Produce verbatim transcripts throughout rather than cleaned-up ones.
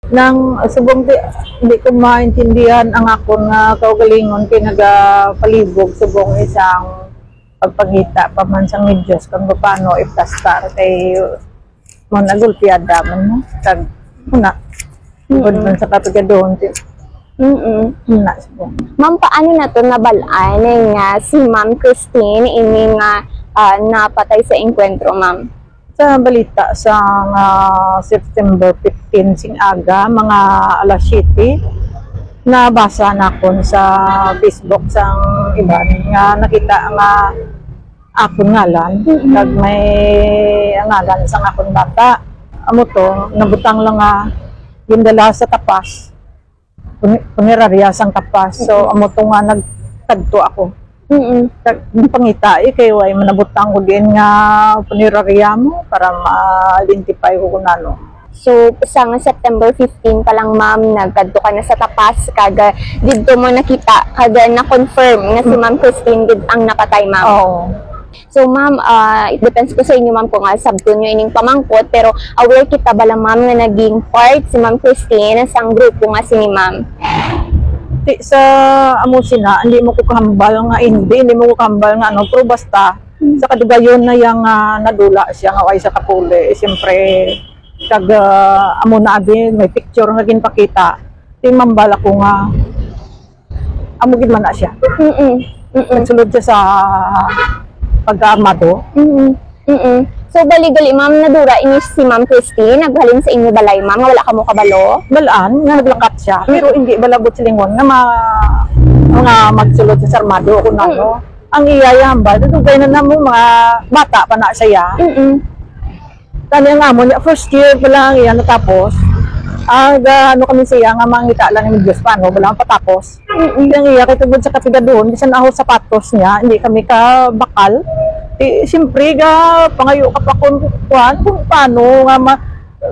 Nang subong di, di ko maintindihan ang akon nga kaugalingon kay nagapalibog subong isang pagpangita pa man sang medyas kung paano iplastar kay mo nagulpiada man mo. Kag una, tungod Mm-mm. man sa kapigaduhon, ti-, Mm-mm. Una, subong. Ma'am, paano na to nabal-an nga si Ma'am Christine ini nga, ah, napatay sa engkwentro, ma'am? Sa balita sa nga September fifteen sing aga, mga alas siyete, nabasa nakon sa Facebook sang iban nga nakita nga akon ngalan, Mm-mm. kag may ngalan sang akon bata. Amo to, nabutang lang nga gindala sa tapas. Puni-, punerarya sang tapas. So, Mm-mm. amo to nga nagkadto ako. Mm-mm. Kag, ang pangita, eh, kay way manabutang ko diin nga punerarya mo para ma-identify ko kung ano. So, sang September fifteen pa lang, ma'am, nagkadto ka na sa tapas, kag, ah, didto mo nakita, kag, ah, na-confirm nga si Mm. Ma'am Christine gid ang napatay, ma'am. Oo. So, ma'am, ah, it depends po sa inyo, ma'am, kung, ah, sabton nyo ining pamangkot, pero aware kita bala, ma'am, nga naging part si Ma'am Christine sang grupo nga sini, ma'am? Ti, sa amo sina, hindi mo ko kahambal nga hindi, hindi mo ko kahambal nga ano, pero basta, Hmm. sa kadugayon na yang, ah, nadula siya nga way sa kapuli, eh, siyempre, kag, ah, amo na adi, may picture nga ginpakita, ti mambal ako nga, amo gid man na siya. Mm-mm. Mm-mm. Nagsulod siya sa pagkaarmado. Mm-mm. Mm-mm. So, bali gali, ma'am, nadura ini si Ma'am Christine, naghalin sa inyo balay, ma'am, nga wala kamo kabalo? Balaan nga naglakat siya, pero Mm. hindi balabot silingon nga ma-, nga magsulod siya sa armado o kung Mm. ano. Ang iya yambal, dugay na namo, mga bata pa na siya. Mm-mm. Tani ang amo niya, first year pa lang iya natapos. Ah, ga-, ano kami siya nga mangita lang ni Diyos pa, no? Wala ang patapos. Mm-mm. Ang iya, kay tungod sa kapigaduhon, bisan ako sapatos niya, hindi kami kabakal. Di, siyempre, ga, pangayo ka pa kung kuhan, kung paano nga ma-,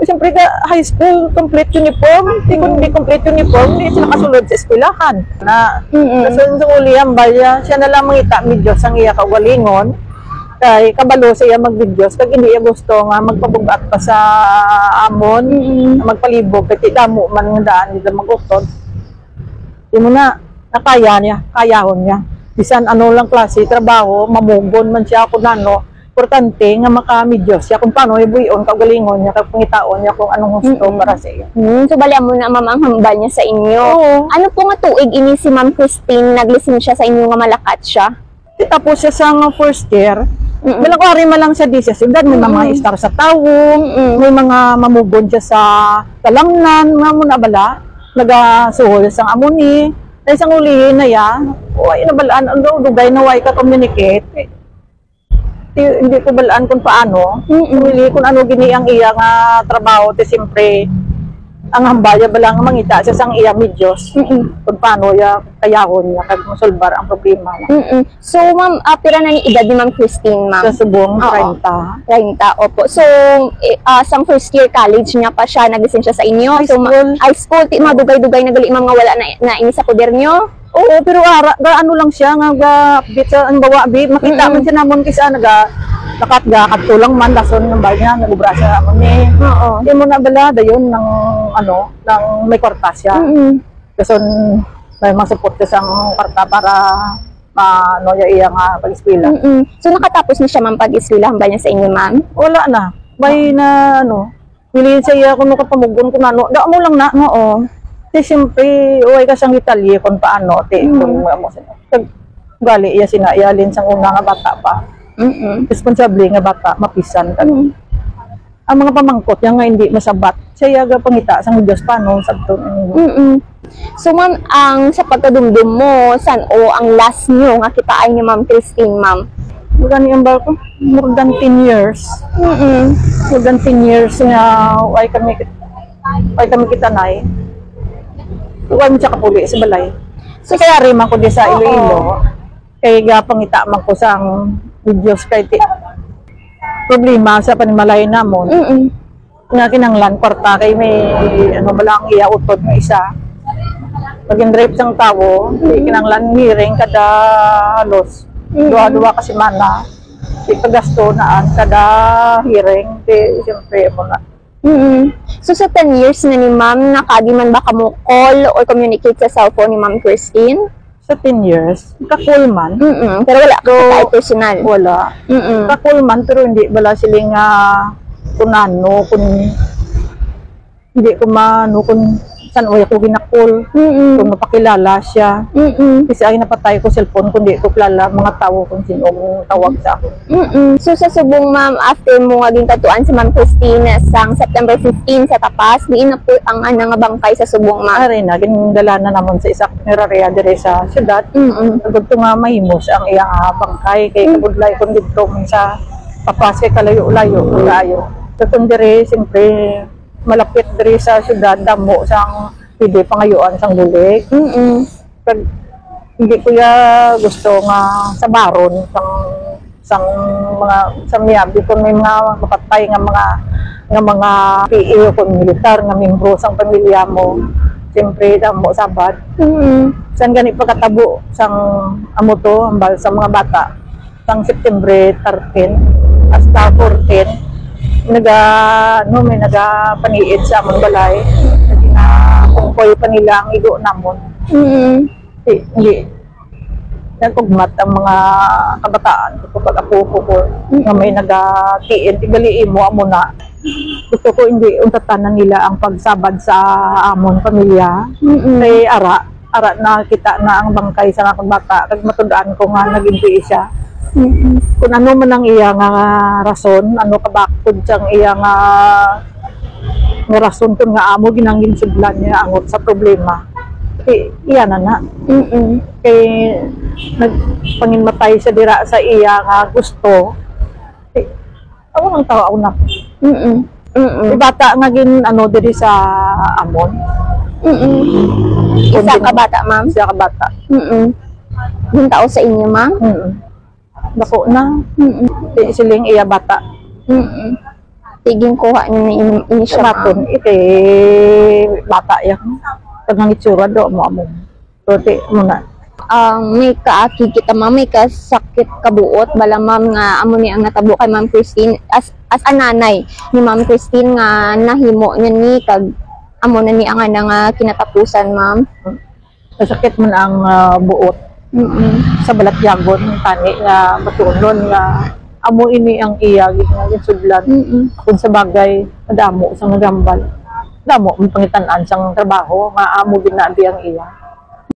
siyempre, ga, high school, complete uniform. Di kung hindi complete uniform, hindi sila kasulod sa eskwelahan. Na, Mm-mm. Kasi sa uli, ang baya, siya na lang mangita, medyo sang iya kaugalingon. Kay kabalo sa iya mag-videos, kag hindi iya gusto nga magpabug-at pa sa amon, Mm-mm. magpalibog, kay ti damo man nga daan nila mag-utod. Di mo na, nakaya niya, kayahon niya. Bisan ano lang klase, trabaho, mamugon man siya, kung ano, importante nga maka-medyas siya kung paano ibuyon, kaugalingon niya, kag pangitaon niya kung anong gusto Mm-mm. para sa iya. Hmm, so bali amo na, ma'am, ang hambal niya sa inyo. Oo. Ano po nga tuig ini si Ma'am Christine naglisensya sa inyo nga malakat siya? Tapos siya sa nga first year, Mm-mm. Malakwari man lang siya di siya sugad. May mga Mm-mm. Star sa Tawong, Mm-mm. may mga mamugon siya sa Talamnan, nga mo na bala, nagasuhol sang amo ni. Dahil sang ulihin na ya, way nabalaan, ang daw, dugay na way ka-communicate. Di, hindi ko balaan kung paano. Mm-mm. Kung hindi, kung ano gini ang iya nga trabaho, ti siyempre, ang hambal ya bala nga mangita siya sang iya medyos. Mm-mm. Kung paano ya kayahon niya kag masulbar ang problema niya. Mm-mm. So, ma'am, ah, pira na ni edad ni Ma'am Christine, ma'am? Sa subong, Oo. Treinta. Treinta, opo. So, eh, ah, sang first year college niya pa siya naglisensya sa inyo? High So, ma-, school. High school, ti, madugay-dugay na gali, ma'am, nga wala na, na ini sa poder niyo? Oo, pero ara, ga, ano lang siya, nga ga, bit sa, ang bawa, bit, makita Mm-mm. man siya namon kisa, naga, nakat, ga, kadto lang man, dason, ng bahay niya, nagubra siya namon ni. Oo. Di mo na bala, dayon, ng, ano, ng may kwarta siya. Mm-mm. Dason, may mga support ka sang kwarta para ma-, ano, ya iya nga pag-eskwela. Mm-mm. So, nakatapos na siya, ma'am, pag-eskwela, hambal niya sa inyo, ma'am? Wala na. May na, ano, pili siya iya kung nakapamugon kung ano. Da mo lang na. Oo. Ti, siyempre, way ka sang detalye kung paano, ti, Mm. kung wala mo sila. Kag, gali iya sina, iyalin sang una nga bata pa. Mm-mm. Responsable nga bata, mapisan ka. Mm. Ang mga pamangkot niya nga hindi masabat, siya yaga pangita sang Diyos pa, no, sabton ang Mm-mm. So, ma'am, ang sa pagkadumdum mo, san-o ang last nyo nga kitaay ni Ma'am Christine, ma'am? Gani ang barko, more than ten years. Mm-mm. More than ten years nga way kami, way kami kita, nay. Way mo siya kapuli sa balay. So, kaya rin man ko di sa Oo. Iloilo. Kay gapangita man ko sang videos kay ti-, problema sa panimalay namon. Mm-mm. Nga kinahanglan kwarta kay may, ano, bala ang iya utod nga isa. Pag in-rape sang tawo, Mm-mm. kinahanglan hearing kada halos Mm-mm. duha-duha ka semana. Di pagasto na ang kada hearing, di, siyempre, mo na. Mm. So, sa ten years na ni ma'am, nakaagi man ba kamo call or communicate sa cellphone ni Ma'am Christine? Sa ten years, ka-call man. Mm-mm. Pero wala ka So, patay personal? Wala. Mm-mm. Ka-call man, pero hindi bala sila nga kung ano, kung hindi ko maano, kung saan uy ako ginakol, Mm-mm. kung mapakilala siya. Mm-mm. Kasi ay napatay ko cellphone, kung di ko kilala mga tao kung sino ang tawag sa akin. Mm-mm. So, sa subong, ma'am, after mo nga ginkadtuan si Ma'am Christine sang September fifteen sa Tapas, diin na po ang ana nga bangkay sa subong, ma'am? Ari na, gindala na namon sa isa ka punerarya diri sa syudad. Mm-mm. Agud to nga mahimos ang iya nga bangkay, kay Mm. kabudlay kung dito man sa Tapas, kay kalayo-layo kaayo. So, kung diri, siyempre, malapit diri sa syudad, damo sang pwede pangayuan sang bulig. Mm-mm. Kag hindi ko ya gusto nga sabaron sang, sang mga, sa miyabi kung may mga mapatay nga mga, nga mga P A o kung militar nga membro sang pamilya mo. Siyempre, damo sabat. Mm-mm. Sang gani pagkatabo sang amo to, hambal sa mga bata. Sang September thirteen hasta fourteen, naga-, ano, may nagapaniid sa amon balay. Naging, ah, kungkoy pa nila ang igo namon. Mm. Di, di. Nag-ugmat ang mga kabataan ko, pag apo ko, ko, nga may nagatiid, igali imo, amo na. Gusto ko hindi untatanan nila ang pagsabad sa amon pamilya. Mm-mm. Kay ara, ara na kita na ang bangkay sa akong bata, kag matud-an ko nga naging siya. Mm-mm. Kung ano man ang iya nga rason, ano kabakod sang iya nga, nga rason kung nga amo ginang ginsudlan niya angot sa problema. Kay iya na na. Mm-mm. Kay nagpanginmatay siya dira sa iya nga gusto. Kay, ako nang tao, ako na. Mm-mm. Mm-mm. May bata nga gin, ano, diri sa amon. Mm-mm. Isa ka bata, ma'am? Isa ka bata. Mm-mm. Gintao sa inyo, ma'am? Mm-mm. Dako na. Mm-mm. Di siling iya bata. Mm-mm. Tiging kuha niyo na ini, ini siya, ma'am. Baton, iti bata yan. Pag nangitsura do, amo, amo. Tuti mo na. Ang may kaakig kita, ma'am, may kasakit kabuot bala, ma'am, nga amo ni ang natabo kay Ma'am Christine, as, as a nanay ni Ma'am Christine, nga nahimo niya ni kag amo na ni ang ana nga kinatapusan, ma'am. Masakit man ang, ah, buot. Mm-mm. Sa balatyagon, tani nga matunon nga amo ini ang iya gid nga ginsudlan. Mm-mm. Kung sa bagay, madamo sang nagambal. Damo ang pangitan-an sang trabaho nga amo gid na di ang iya.